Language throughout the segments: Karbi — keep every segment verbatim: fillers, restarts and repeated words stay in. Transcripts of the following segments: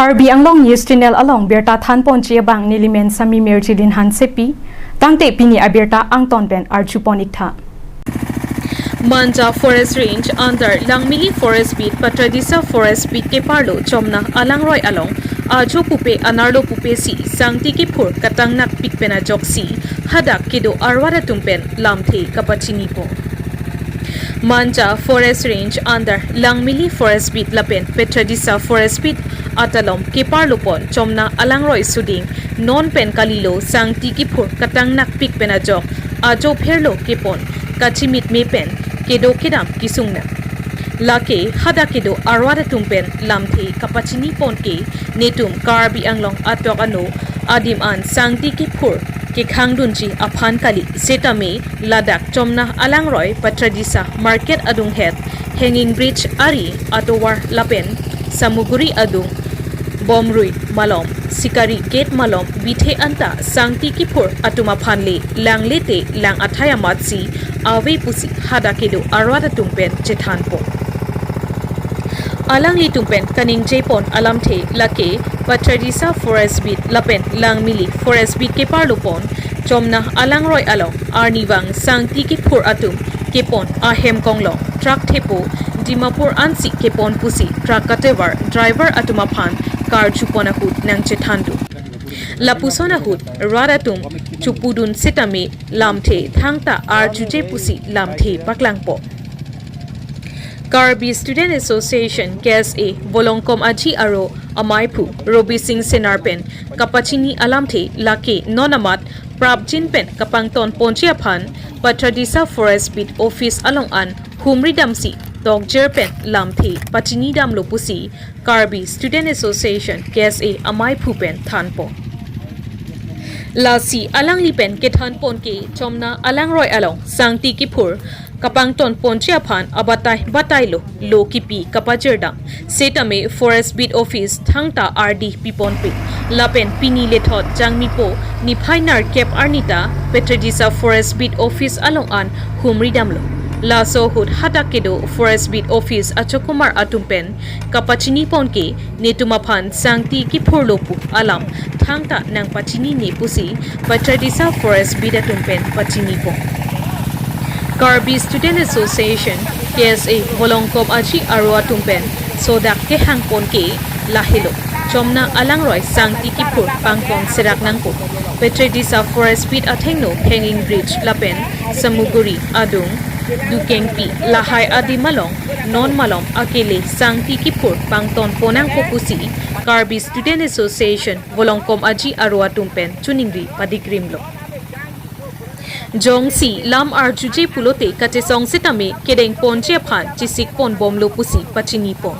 Karbi Anglong News Channel along birta thanponji abang nelimen Sami Mirjilin Hansepi, tangte pini abirta angton pen arjupon iktha. Manja Forest Range under Langmili Forest Beat, Patradisa Forest Beat keparlo Chomna alangroi along ajo pupe anerlo pupesi sangti kephur katangnakpik pen ajoksi hadak kedo arwat atum pen lamthe kapachinipo. Manja Forest Range under Langmili Forest Beat lapen Patradisa Forest Beat atalom keparlopon Chomna alangroi suding non pen kalilo sangti kephur katangnakpik pen ajok ajo pherlo kepon kachimitme pen kedo kedam kesung nang. Lake hadak kedo arwat atum pen lamthe kapachinipon ke netum Karbi Anglong atok ano adim an sangti kephur kekhangdunji aphan kali setame ladak Chomna alangroi Patradisa Market adunghet, Hanging Bridge ari atovar lapen Samuguri adung, Bomrui malom, Sikari Gate malom bithe anta sangti kephur atum aphan le langle te lang athai amatsi ave pusi hadak kedo arwat atum pen chethanpo. Alanglitum pen kaningjepon alamthe lake Patradisa Forest Beat lapen Langmili Forest Beat keparlopon Chomna alangroi along arnivang sangti kephur atum kepon ahem konglong truck thepo Dimapur ansi kepon pusi truck katevar driver atum aphan karjupon ahut nangchethandun. Lapuson ahut rat atum chupudun setame lamthe thangta arjuje pusi lamthe paklangpo. Karbi Student Association, K S A, Volongkom Aji aro amaiphu Robi Singh Senar pen kapachini alamthe lake non amat prapjin pen kapangtonponji aphan Patradisa Forest Beat Office along an humri damsi tokjer pen lamthe pachini damlo pusi Karbi Student Association, K S A, amaiphu pen thanpo. Lasi alangli pen kethanpon ke Chomna alangroi along sangti kephur kapangtonponji aphan abatai batailo lo kipi kapajirdam setame Forest Beat Office thangta ardi piponpe. Lapen pini lethot jangmipo niphai nerkep arni ta Patradisa Forest Beat Office along an humri damlo. Laso ahut hadak kedo Forest Beat Office achokumar atum pen kapachinipon ke netum aphan sangti kephurlo pu alam thangta nangpachinine pusi Patradisa Forest Beat atum pen pachinipon. Karbi Student Association, K S A, Volongkom Aji aro atum pen sodak kehangpon ke lahelo. Chomna alangroi sangti kephur pangton serak nangpo. Patradisa Forest Beat athengno Hanging Bridge lapen Samuguri adung, Dukengpi lahai adim along non malom akele sangti kephur pangtonpon nangpo pusi Karbi Student Association Volongkom Aji aro atum pen choningri padikrimlo. Jongsi lam arjuje pulote kachesong setame kedengponji aphan chesikponbomlo pusi pachinipon.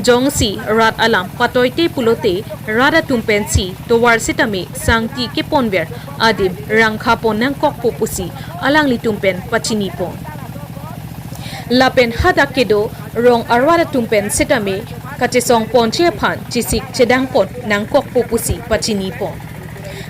Jongsi rat alam patoite pulote rat atum pensi tovar setame sangti keponver adim rangkhapon nangkokpo pusi alanglitum pen pachinipon. Lapen hadak kedo rong arwat atum pen setame kachesongponji aphan chesik chedangpon nangkokpo pusi pachinipon.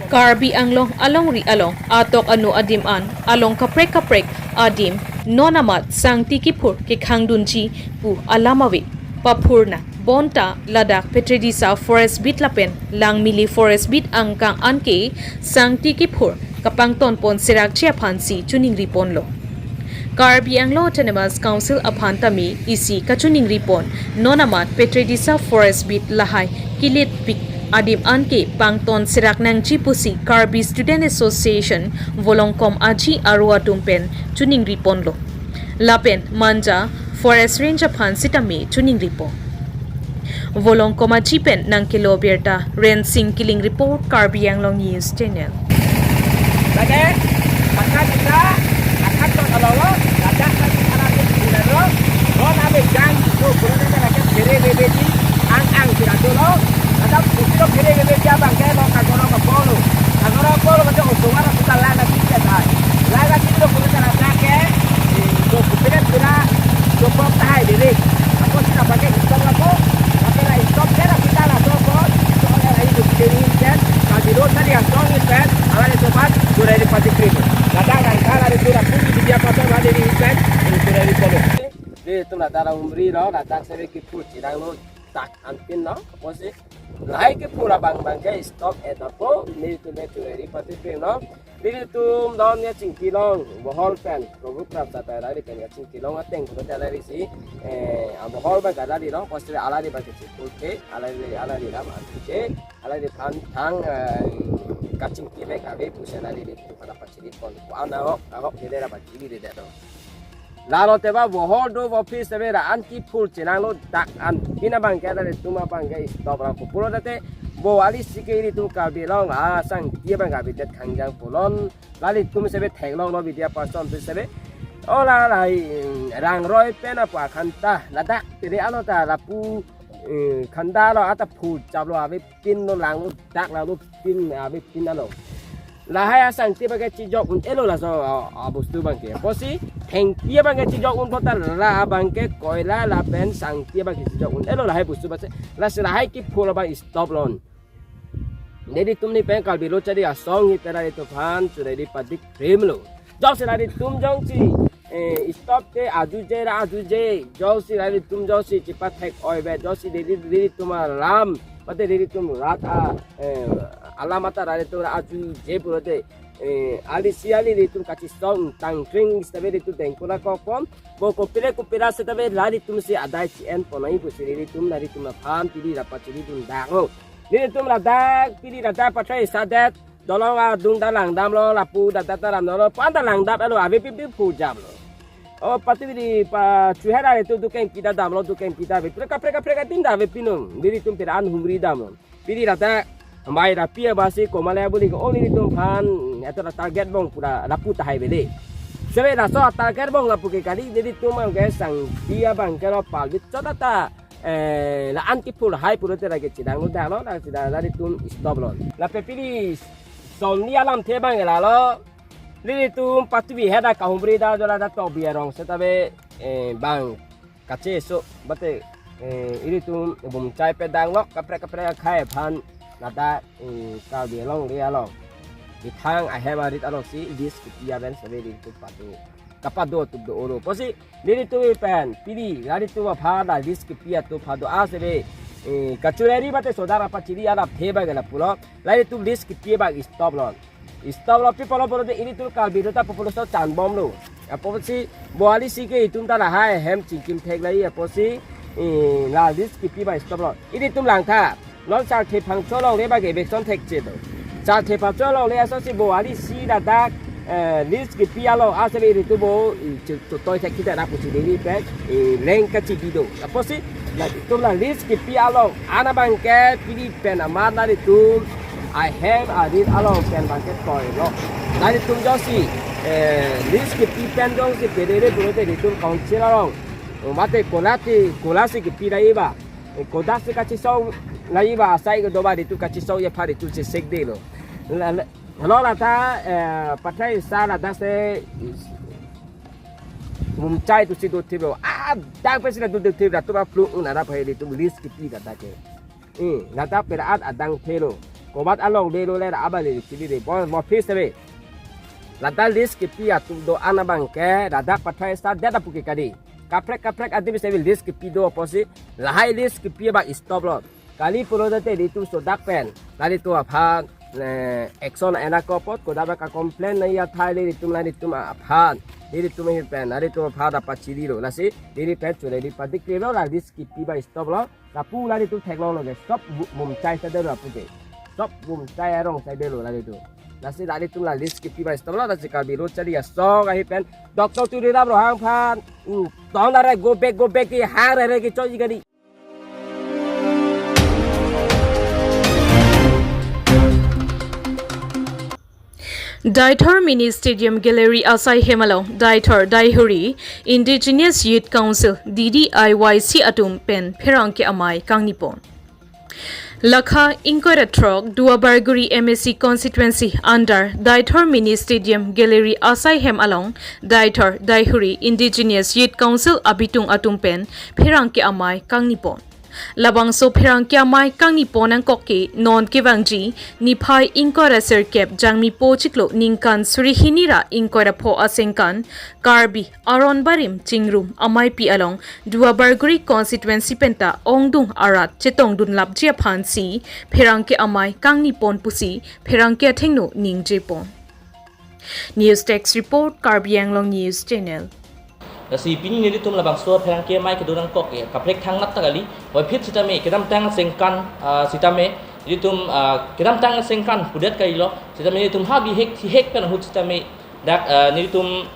Karbi Anglong alongri along atok ano adim an along kaprek kaprek adim non amat sangti kephur kekhangdunji pu alam ave paphurna bonta ladak Patradisa Forest Beat lapen Langmili Forest Beat angkang anke sangti kephur kapangtonpon serakji aphansi choningriponlo. Karbi Anglong Autonomous Council aphan tame isi kachoningripon non amat Patradisa Forest Beat lahai kilitpik adim anke pangton serak nangji pusi Karbi Student Association Volongkom Aji aro atum pen choningriponlo. Lapen Manja Forest Range aphan setame choningripo. Volongkom Aji pen nangkelo birta Rensing Killing report, Karbi Anglong News Channel. Lake, maka kita akan to kalau lo, ladak lagi anak itu lo, lo nabe gang itu, kalau kita lagi kiri bebe di, ang ang kita tu lo, ladak itu kiri bebe di abang ke lo kagoro ke polo, kagoro polo macam usungan kita lagi kita dah, lagi itu kalau kita lagi ke, itu kita kira, cukup tahan diri. Ako sila pakai stop ako, pakai na stop kena kita lah stop ko. Soalnya lagi tu kiri kan, kalau di luar tadi yang strong kan, awalnya cepat, sudah dipati krim. Kadang kan kalau di sudah pun di dia pasal ada di kan, sudah di polo. Di tu na tara umri lo, na tak sebe kiput, sidang lo. dak anpinlo. Apotsi lahai kephul abang abangke stop et apo, nelitum le chureri pati pin lo. Nelitum don ya chingki long, bohol pen, program sata lari pen ya chingki long ateng pulote lari si, eh, abohol abang kalari long, apotsi lari abangke chipul ke, lari, lari ram anke, lari phan thang, eh, kachingki bek ave pusi lari di pada pachiri pon, ko ana hok, ahok dede ra pachiri dede do. Lalo teba bohol do office tebe ra an kephul chenanglo dak anpin abangke lalitum abangke stop rang pulo date bo ali sike ilitum Karbi Anglong asangti abang Karbi det khangjang pulon lalitum sebe theklonglo media person tu sebe. Ola lai, mm, rangroi pen apo akhanta ladak tiri ano ta lapu, eh, khanda lo ata phul chaplo ave pin lo langlo dak langlo pin ave pin alo. Lahai asangti abangke chijok un-elo laso a, a bostu abangke. Apotsi thengpi abangke chijok un pulote la abangke koila lapen sangti abangke chijok un-elo lahai bostu abangke. Lasi lahai kephul abang stop lon. Nelitum ni pen Karbi Lo Charli Asong hi pera itu phan chureri padik krim lo. Jongsi lalitum jongsi, eh, stop te ajuje ra ajuje. Jongsi lalitum jongsi chepathek oive, jongsi neli, nelitum alam, mate nelitum rat a, eh, alam ata lalitum ra ajuje pulote, eh, ali si ali nelitum kachesong tangtring setabe nelitum dengkula kokpon. Bo kopile kopila setabe lalitum si adai chi-en ponai pusi nelitum, nelitum aphan pili ra pachiri dun dak lo. Nelitum ladak pili ladak pathai sadet dolong adung ta langdamlo, lapu data ta ramdamlo, pan ta langdam elo, ave pipi phul jamlo. O pati pili pa chuhera itu dukeng pita damlo, dukeng pita ave. Preka preka preka tin ta ave pinung. Nelitum pira an humri damlo. Pili ladak mai rapi abasi komale buli ko, oh, nelitum phan itu target bong pura lapu tahai bele. Sebe laso target bong lapu ke kali nelitum abangke sangti abangke lo pal bit chota ta, eh, la an kephul hai pulote lake chidang lo dak lo, la chidang lalitum stop lo. Lapen pili somni alamthe abang lalo. Nelitum patubi heda kahumri da jola da tobi arong setabe, eh, bang kacheso mate, eh, ilitum bumchai pedang lok kaprek kaprek akhai aphan ladak, eh, Karbi along le along. Ithang ahem arit along si list kepi aven sebe nelitum pado. Kapado atum do oro. Apotsi nelitum pen pili lalitum aphan la list kepi atum pado a sebe, eh, kachureri mate soda ra pachiri alamthe abang la pulo. Lalitum list kepi abang stop lo. Stop lo pi pulo pulote ilitum Karbi Lo ta population chan bomlo. Apotsi bo ali sike itum ta lahai ahem chingkim theklai apotsi, eh, la list kepi abang stop lo. Ilitum langtha. Non sarthe phangcho longle abangke eviction thekche do. Sarthe phangcho longle asosi bo ali si ladak, eh, list kepi along a sebe ilitum bo, eh, chu-, chutoi thek kita na pusi neli pen, eh, leng kachibi do. Apotsi lalitum la list kepi along an abangke pili pen amat lalitum ahem arit along pen abangke toi lo. Lalitum jongsi, eh, list kepi pen jongsi pedere pulote nelitum council along mate kola ti, kola si kepi laiba, eh, kodak si kachesong laiba asai kedo ba nelitum kachesong ya phari tu si sekde lo. La, la, lo lata, eh, pathai sa ladak se bumchai tu si do thip lo. Ah, dak pe si la do thip la tu ba plung un arap hai nelitum list kepi ladak ke. Hmm, ladak pera at adang thelo. Kobat along de lo le ra abang le chili de. Bo, bo office be. Ladak list kepi atum do an abangke, ladak pathai sa deta puke kali. Kaprek kaprek adim sebe list kepi do apotsi, lahai list kepi abang stop lo. Kali pulote nelitum sodak pen, lalitum aphan, eh, action ena kopot, kodak ba ka complain nai athai nelitum, nelitum aphan, nelitum hi pen, nelitum aphan dapat chili lo. Lasi neli pen chule di padik lo, la list kepi abang stop lo. Lapu lalitum theklonglo ke, stop bu-, bumchai sa delo lapu ke. Stop bumchai arong sa delo lalitum. Lasi lalitum la list kepi abang stop lo, lasi Karbi Lo Charli Asong ahi pen Doctor Tuliram Ronghang aphan, hmm, ton are go back, go back ke hang are ke choi kali. Deithor Mini Stadium Gallery asai hem along Deithor Deihori Indigenous Youth Council, D D I Y C atum pen pherangke amei kangni pon. Lakha ingkoi ra throk Duarbagori M A C constituency under Deithor Mini Stadium Gallery asai hem along Deithor Deihori Indigenous Youth Council abitung atum pen pherangke amei kangni pon. Labangso pherangke amei kangni pon angkok ke non kevangji niphai ingkoi ra sirkep Jangmipo chiklo ningkan suri hini ra ingkoi ra pho asengkan Karbi Aron Barim Chingrum Ameipi along Duarbagori constituency penta ongdung arat chetongdun lapji aphansi pherangke amei kangni pon pusi pherangke athengno ningje pon. News Desk Report, Karbi Anglong News Channel. Lasi pini nelitum labangso pherangke amei kedo angkok ke kaprek thangnat ta kali. Puvoiphit sitame kedamtang asengkan, ah, sitame nelitum, ah, kedamtang asengkan pudet kalilo. Sitame nelitum ha bihek thihek pen ahut sitame dak, ah, nelitum,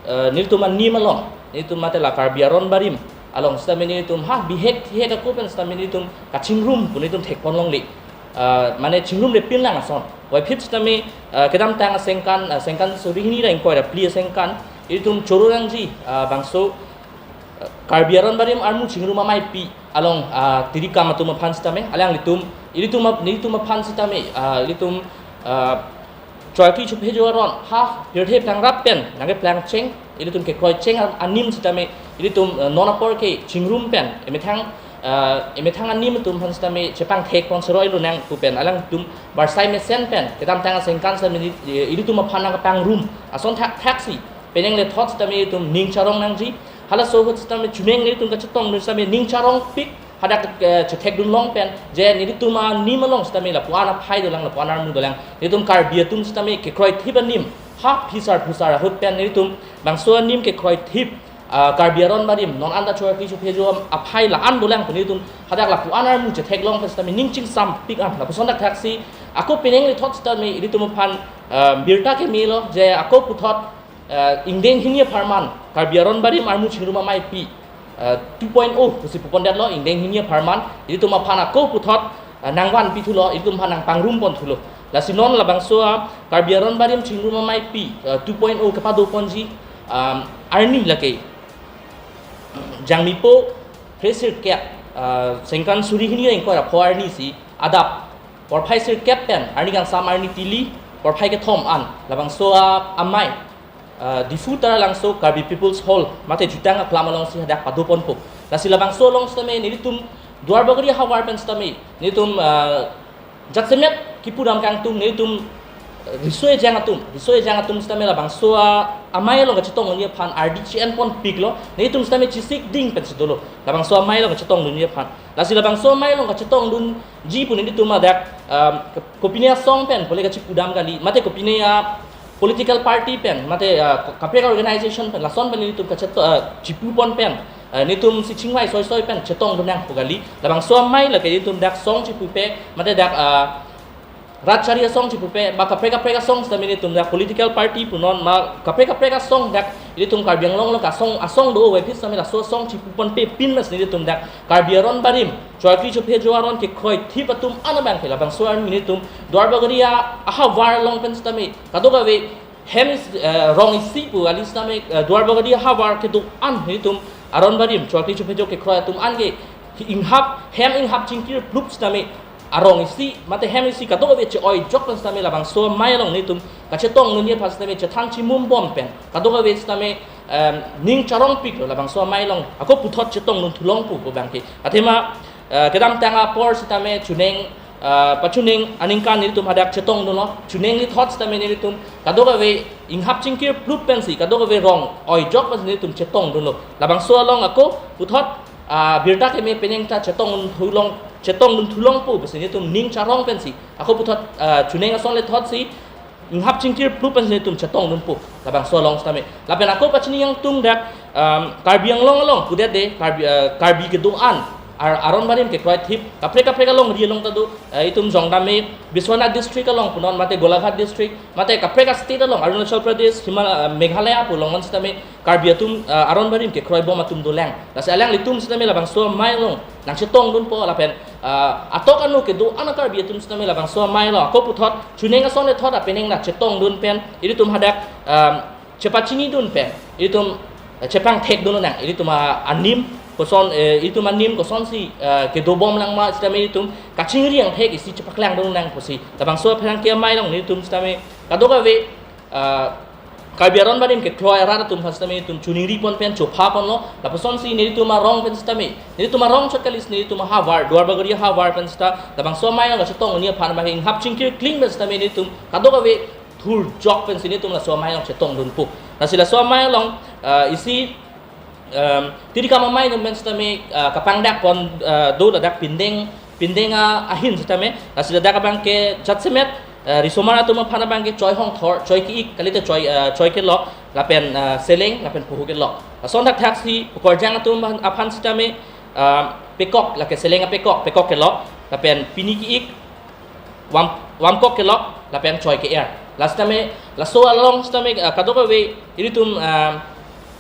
ah, nelitum anim along, nelitum mate la Karbi Aron Barim along sitame nelitum ha bihek thihek ako pen sitame nelitum kachingrum pu nelitum thekpon longle. Ah, mane chingrumrepin lang ason. Puvoiphit sitame, ah, kedamtang asengkan, ah, sengkan suri hini ra ingkoi ra phli asengkan, ilitum choro nangji, ah, bangso, ah, Karbi Aron Barim Armu Chingrum Ameipi along, ah, tirikam atum aphan sitame, alanglitum, ilitum ap-, nelitum aphan sitame, ah, ilitum, ah, Choikli Chophejo aron ha pirthe prangrap pen nangkeplang cheng, ilitum kekroi cheng an-, anim sitame, ilitum, eh, non apor ke chingrum pen emethang, eh, emethang anim atum aphan sitame chepangthek pon seroi lonang pu pen alangtum barsai mesen pen kedamtang asengkan sitame, eh, ilitum aphan nangkepangrum ason thakthak si penang le thot sitame ilitum ning charong nangji. Halaso ahut sitame chuneng nelitum kachetongdun sitame ning charongpik, hadak, eh, chethekdun long pen je nelitum anim along sitame lapu-an aphai dolang, lapu-an armu dolang, nelitum Karbi atum sitame kekroithip anim ha phisar phusar ahut pen nelitum bangso anim kekroithip, ah, Karbi Aron Barim non anta Choikli Chophejo aphai la-an dolang pu nelitum hadak lapu-an armu chetheklong pen sitame ning chingsampik an lapuson thakthak si ako penang le thot sitame ilitum aphan, ah, birta kemelo je ako puthot, eh, ingdeng hini apharman Karbi Aron Barim Armu Chingrum Ameipi, eh, two point oh pusi pupondetlo, ingdeng hini apharman ilitum aphan ako puthot, eh, nangvanpi thulo, ilitum aphan nangpangrum pon thulo. Lasi non labangso a Karbi Aron Barim Chingrum Ameipi, eh, two point oh kepado ponji, um, arni lake Jangmipo phre sirkep, eh, sengkan suri hini ra ingkoi ra pho arni si adap porphai sirkep pen arni kangsam arni tili porphai kethom an labangso a amei, ah, Diphu Taralangso Karbi People's Hall mate jutang aklam alongsi hadak pado ponpo. Lasi labangso along sitame nelitum Duarbagori ahavar pen sitame nelitum, ah, jasemet kipudam kangtung nelitum, ah, riso ejang atum, riso ejang atum sitame labangso a amei along kachetongdunji aphan ardi chi-en ponpiklo, nelitum sitame chesik ding pensi dolo labangso amei along kachetongdunji aphan. Lasi labangso amei along kachetongdunji pu nelitum hadak, um, kopine asong pen pule kachipudam kali, mate kopine a political party pen, mate, uh, kaprek organization pen, lason pen nelitum kacheto-, uh, chipu pon pen, uh, nelitum si chingvai soisoi pen chetongdun nangpo kali. Labangso amei lake nelitum dak song chipupe, mate dak, uh, rat chari asong chipupe, ba kaprek kaprek asong sitame nelitum dak political party punon ma kaprek kaprek asong dak ilitum Karbi Anglong along asong asong do puvoiphit sitame laso asong chipu ponpe pin mas nelitum dak Karbi Aron Barim Choikli Chophejo aron kekroithip atum an abang ke labangso arni nelitum Duarbagori a ahavar along pen sitame kadokave hem is-, eh, rong isi pu kali sitame, eh, Duarbagori ahavar kedo-an nelitum Aron Barim Choikli Chophejo kekroi atum an ke inghap hem inghap chingkir plup sitame arong isi mate hem isi kadokave che-oijok pen sitame labangso amei along nelitum kachetongdunji aphan sitame chethan chimum bom pen kadokave sitame, em, ning charongpiklo labangso amei along ako puthot chetongdun thulong pu pu abang ke. Athema, eh, kedamtang apor sitame chuneng, eh, pachuneng aningkan nelitum hadak chetongdunlo, chuneng le thot sitame nelitum kadokave inghap chingkir plup pensi kadokave rong oijok pensi nelitum chetongdunlo. Labangso along ako puthot, ah, birta keme penang ta chetongdun thulong, chetongdun thulongpo pusi nelitum ning charong pensi ako puthot, ah, chuneng ason le thotsi inghap chingkir plup pensi nelitum chetongdunpo labangso along sitame. Lapen ako pachini nangtung dak, um, Karbi Anglong along pudet de Karbi, ah, Karbi kedo-an Ar-, Aron Barim kekroithip kaprek kaprek alongri along ta do, eh, itum jongdame Biswanath district along punon mate Golaghat district mate kaprek a-state along Arunachal Pradesh, Himal-, eh, Meghalaya pu along an sitame Karbi atum, eh, Aron Barim kekroi bom atum dolang. Lasi alanglitum sitame labangso amei along nangchetongdunpo lapen, eh, atok anu kedo-an a-Karbi atum sitame labangso amei along ako puthot chuneng ason le thot apenang nangchetongdun pen ilitum hadak, em, chepachinidun pen ilitum, eh, chepangthekdun nang ilitum a-, anim koson, eh, ilitum anim kosonsi, eh, kedo bom lang ma sitame ilitum kachingri angthek isi chepaklangdun nang pusi labangso pherangke amei along nelitum sitame kadokave, eh, Karbi aron barim kekroi arat atum aphan sitame itum choningri pon pen chopha ponlo, lapusonsi nelitum arong pen sitame, nelitum arong chot kali si nelitum ahavar, Duarbagori ahavar pen sita, labangso amei along chetong un-e aphan abang inghap chingkir kling pen sitame nelitum kadokave thurjok pensi nelitum laso amei along chetongdunpo. Lasi laso amei along, ah, isi, um, tiri kam amei atum pen sitame, ah, kapangdak pon, ah, do ladak pindeng, pindeng, ah, ahin sitame, lasi ladak abang ke jasemet, ah, risomar atum aphan abang ke choi hongthor, choi ke-ik, kalite choi, ah, choi kelok, lapen, ah, seleng, lapen poho kelok. Lason thakthak si, pukorjang atum aphan sitame, ah, pekok, lake seleng apekok, pekok kelok, lapen pini ke-ik, vam, vamkok kelok, lapen choi ke-er. Lasi tame, laso along sitame, ah, kadokave ilitum, ah,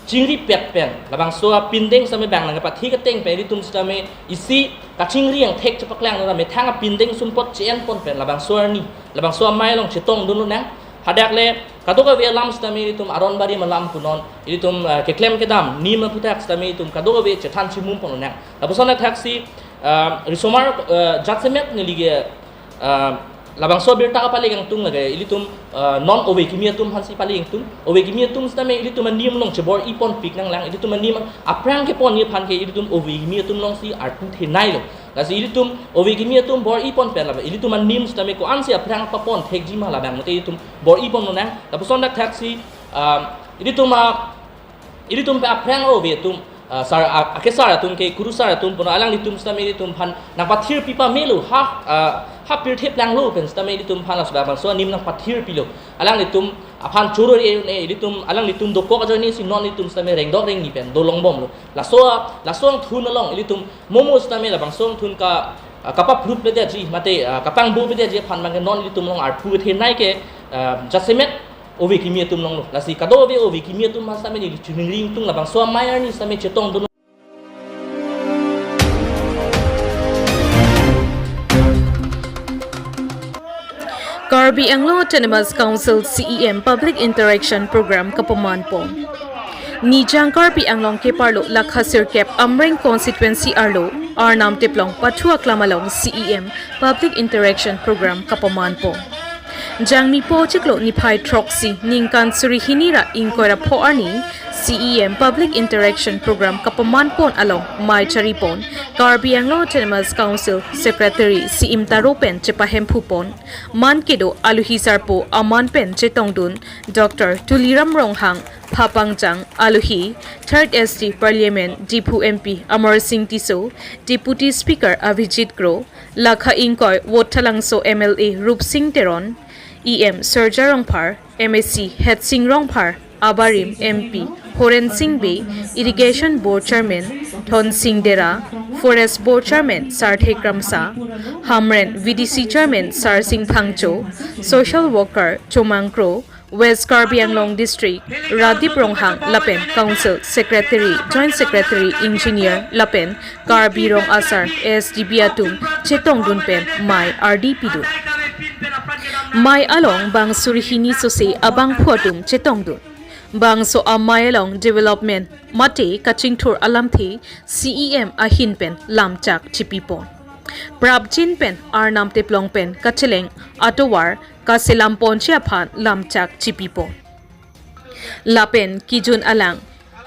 chingripet pen, labangso apindeng sitame bang nangkepathik ateng pen ilitum sitame isi kachingri angthek chepaklang nara methang apindeng sumpot che-en pon pen, labangso arni, labangso amei along chetongdun lonang. Hadak le, kadokave alam sitame ilitum aron barim alam punon, ilitum, ah, keklem kedam, nim aphuthak sitame ilitum kadokave chethan chimum pon lonang. Lapuson athak si, ah, risomar, ah, jasemet neli ke, ah, labangso abirta kapale kangtung lake, ilitum, ah, non ove kimi atum aphansi pale kangtung. Ove kimi atum sitame ilitum anim along chebor-i ponpik nanglang, ilitum anim aphrang kepon-i aphan ke ilitum ove kimi atum alongsi arpu thenailo. Lasi ilitum ove kimi atum bor-i pon pen laba, ilitum anim sitame ko-ansi aphrang papon thekji ma labang mate ilitum bor-i pon lonang. Lapuson thakthak si, ah, ilitum a, ilitum pen aphrang ove atum, ah, sar, ah, akesar atum ke kurusar atum punon alanglitum sitame ilitum aphan nangpathir pi pamelo ha, ah, ha pirthe planglo pen sitame ilitum aphan laso labangso anim nangpathir pilo. Alanglitum aphan choro-e un-e ilitum alanglitum dokok ajoine si non ilitum sitame rengdok rengni pen dolong bomlo. Laso, laso angthun along ilitum momo sitame labangso angthun ka, ah, kapaprup pedetji mate, ah, kapangbo pedetji aphan abang ke non ilitum along arpu thenei ke, ah, jasemet ove kimi atum alonglo. Lasi kadokave ove kimi atum aphan sitame neli choningri ingtung labangso amei arni sitame chetongdun. Karbi Anglong Autonomous Council C E M Public Interaction Program kapaman pon. Nijang Karbi Anglong keparlo lakha sirkep Amreng constituency arlo Arnam Teplong pathu aklam along C E M Public Interaction Program kapaman pon. Jangmi po chiklo niphai throksi ningkan suri hini ra ingkoi ra pho arni C E M Public Interaction Program kapaman pon along mei chari pon Karbi Anglong Autonomous Council Secretary Siim Taro pen chepahemphu pon. Man kedo aluhi sarpo aman pen chetongdun Doctor Tuliram Ronghang, Phapangjang aluhi, Third S T Parliament Diphu M P Amarsing Tisso, Deputy Speaker Avijit Kro, lakha ingkoi Vote Thalangso M L A Rupsing Teron, E M Surja Rongphar, M A C Hetsing Rongphar, abarim M P Horen Sing Bey, Irrigation Board Chairman Thonsing Dera, Forest Board Chairman Sarthe Kramsa, Hamren V D C Chairman Sarsing Phangcho, Social Worker Chomang Kro, West Karbi Anglong District Radip Ronghang lapen Council Secretary, Joint Secretary Engineer lapen Karbi Rong Asar S D B atum chetongdun pen mei ardi pidun. Mei along bang suri hini sose abangphu atum chetongdun. Bangso amei along development mate kachingthur alamthe C E M ahin pen lamchak chipi pon. Prapjin pen Arnam Teplong pen kacheleng atovar kaselam ponji aphan lamchak chipi pon. Lapen kejun alang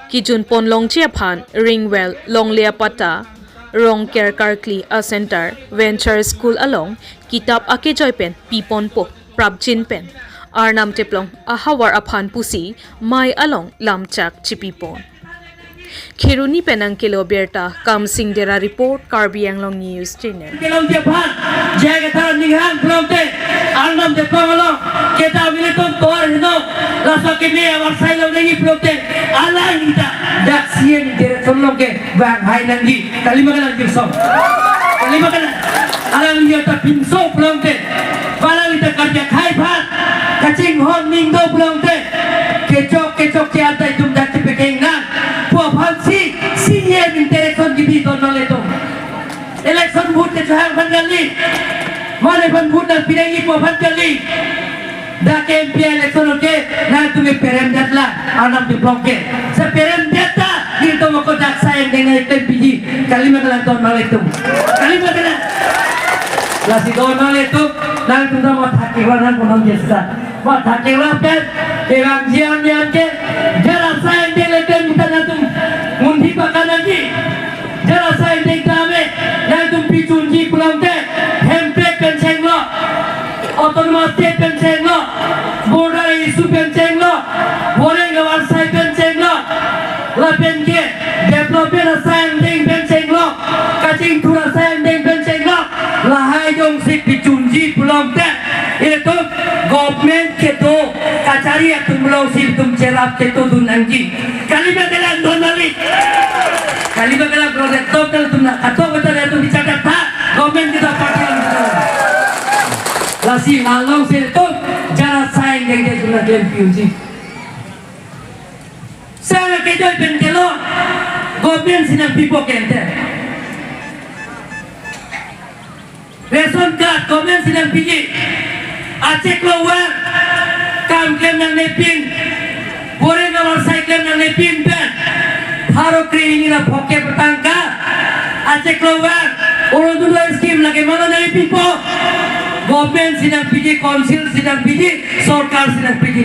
kejun pon longji aphan ring well longle apatta, Rongker karkli a center, Venture School along kitap akejoi pen pi ponpo prapjin pen Arnam Teplong ahavar aphan pusi mei along lamchak chipi pon. Kheroni pen nangkelo birta, Kamsing Dera report, Karbi Anglong News Channel. Kelong Japan, jai kethar ninghang pulote, Arnam Teplong along, kita militum tovar hino, laso keme avarsai longnangji pulote, alang ta, dak C E M Dera Teplong ke, bang hai nangji, kalima kalang jingso. Kalima kalang, alang ta pinso pulote, alang ta karja khai phan, kachinghon ning do pulote, kechok kechok che anta itum dak chepekeng nang. Pu aphansi C E M interaction kebi don nanglitum. Election vote ke chahang phan kali. Mane phan vote nangpi nangji pu aphan kali. Dak M P election ke nangtum ke peremdet la Arnam Teplong ke. Seperemdet ta nelitum ako dak sayang dengan itum piji. Kalima kalang don nanglitum. Kalima kalang. Lasi don nanglitum. Nangtum ta matha kevang nang konon jesa. Matha kevang pen. Kevangji an ke, jara sai angdeng le pen bukan atum munthi pakan lagi. Jara sai angdeng tame, nangtum pichunji pulote, Hemprek pen chenglo, Autonomous State pen chenglo, border issue pen chenglo, Boreng Avarsai pen chenglo, lapen ke development asai angdeng pen chenglo, kachingthur asai angdeng pen chenglo, lahai jongsi pichunji pulote, ilitum government kedo kachari atum alongsi ilitum cherap kedo dun nangji. Kali ba kalang don mali. Kali ba kalang project tok kalang tum na katok betul ya tum bicara tha. Government kita party yang kita. Lasi alongsi ilitum jara sai angdeng ke guna klem piunji. Sang ke joy pen kelo. Government si nangpipo kente. Ration card government si nangpiji. Achiklo vang kam klem nangnepin. Boreng Avarsai klem nangnepin pen pharo krehini ra phongkep tangka. Achiklo vang Orunodoi scheme lake mano nangpipo. Government si nangpiji, council si nangpiji, sorkar si nangpiji.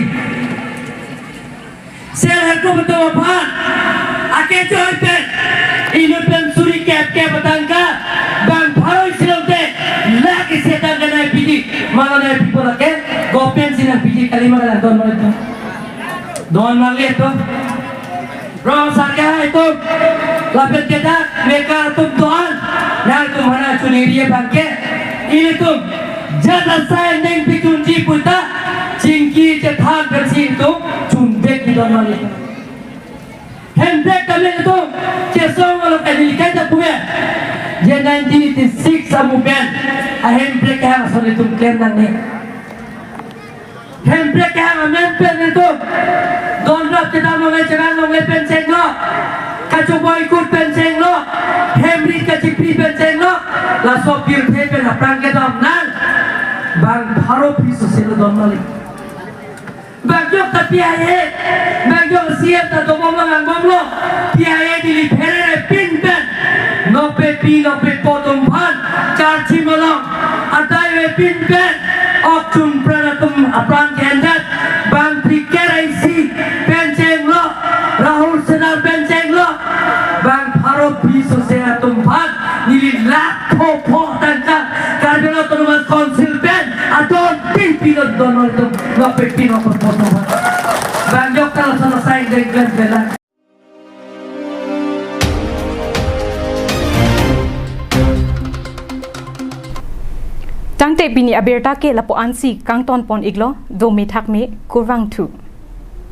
Self help group atum aphan akecho pen inut pen suri kep kep tangka bang pharo isi lote lakh isi tangka nangpiji, mano nangpipo lake government si nangpiji. Kali ma kalang don mali to. Don mali to. Rong Asar kehai atum, lapen kedak mekar atum doan, nangtum hana chuniri abang ke, ilitum jara sai angdeng pichunji puta, chingki chethan pensi ilitum chunbek di don mali. Hemprek kami ilitum chesong along kami likai ta punya. Je nineteen eighty-six amu pen, a Hemprek kehang ason ilitum klem nangne. Hemprek kehang amen pen ilitum donrap kedam longle chegang longle pen chenglo, kachoboi kut pen chenglo, hemrit kachipri pen chenglo, laso pirthe pen aphrang kedam nang bang pharo piso selo don mali. Bang jok ta P I A, bang jok C M ta dobom lo, nang bomlo, P I A Delhi pherere pin pen nokpe pi nokpe po atum aphan charchi malong adai ve pin pen ok chun pran atum apran kendat bang Trikar isi pen chenglo, Rahul Senar pen chenglo, bang pharo piso se atum aphan neli lakh pho pho tangka Karbi Anglong Autonomous Council pen adon tin pilo don atum nokpe pi nokpe po atum aphan. Bang jok ta lason asai deng klen klen. Tangte pini abirta ke lapu-ansi kangton pon iklo, dome thakme, kurvangthu.